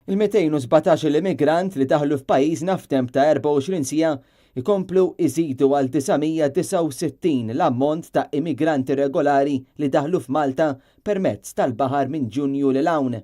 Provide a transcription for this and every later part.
Il-217-il immigrant li daħlu f'pajjiżna f'temp ta' 24 siegħa jkomplu jżidu għal 969 l-ammont ta' immigranti irregolari li daħlu f'Malta permezz tal-baħar minn Ġunju lil hawn.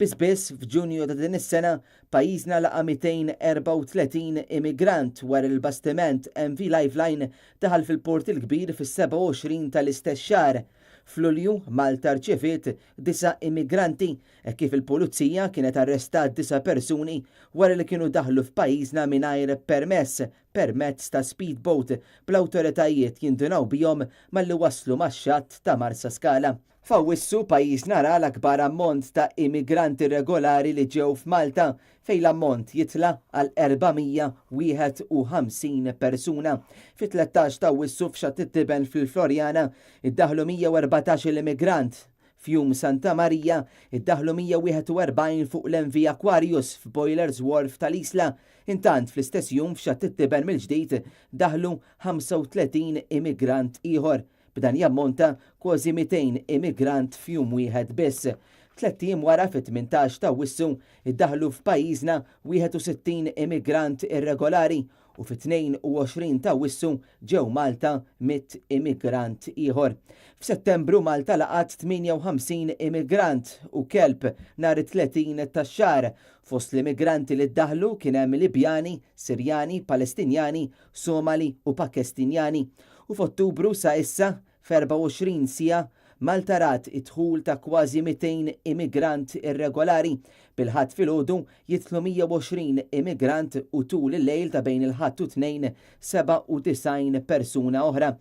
Biss biss f'Ġunju ta' din is-sena, pajjiżna laqa' 234 immigrant wara li l-bastiment MV Lifeline daħal fil-Port il-Kbir fis-27 tal-istess xahar. F'Lulju, Malta rċeviet disa' immigranti hekk kif il-Pulizija kienet arrestat disa' persuni wara li kienu daħlu f'pajjiżna mingħajr permess permezz ta' speedboat bl-awtoritajiet jindunaw bihom malli waslu max-xatt ta' Marsaskala. F'Awwissu pajjiżna ra l-akbar ammont ta' immigranti irregolari li ġew f'Malta fejn l-ammont jitla' għal 451 persuna. Fit-13 ta' Awwissu f'Xatt it-Tiben fil-Floriana iddaħħlu 114-il immigrant. F'Jum Santa Marija iddaħħlu 141 fuq l-MV Aquarius f'Boilers Wharf tal-Isla. Intant fl-istess jum f'Xatt it-Tiben mill-ġdid daħlu 35 immigrant ieħor. B'dan jammonta kważi 200 immigrant f'jum wieħed biss. Tlett ijiem wara fit-18 ta' Awwissu iddaħħlu f'pajjiżna 61 immigrant irregolari u fit-22 ta' Awwissu ġew Malta 100 immigrant ieħor. F'Settembru Malta laqgħet 58 immigrant u kelb nhar it-30 tax-xahar. Fost l-immigranti li ddaħħlu kien hemm Libjani, Sirjani, Palestinjani, Somali u Pakestinjani. U f'Ottubru sa issa, f'24 siegħa, Malta rat id-dħul ta' kważi 200 immigrant irregolari. Bil-Ħadd filgħodu jidħlu 120 immigrant u tul il-lejl ta' bejn il-Ħadd u t-Tnejn 97 persuna oħra.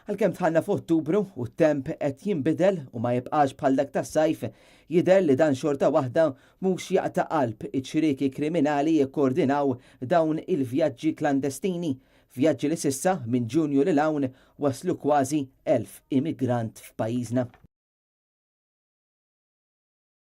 Għalkemm dħalna f'Ottubru u t-temp qed jinbidel u ma jibqax bħal dak tas-sajf, jidher li dan xorta waħda mhux jaqta' qalb iċ-ċrieki kriminali jikkoordinaw dawn il-vjaġġi klandestini, vjaġġi li s'issa, minn Ġunju lil hawn, wasslu kważi 1,000 immigrant f'pajjiżna.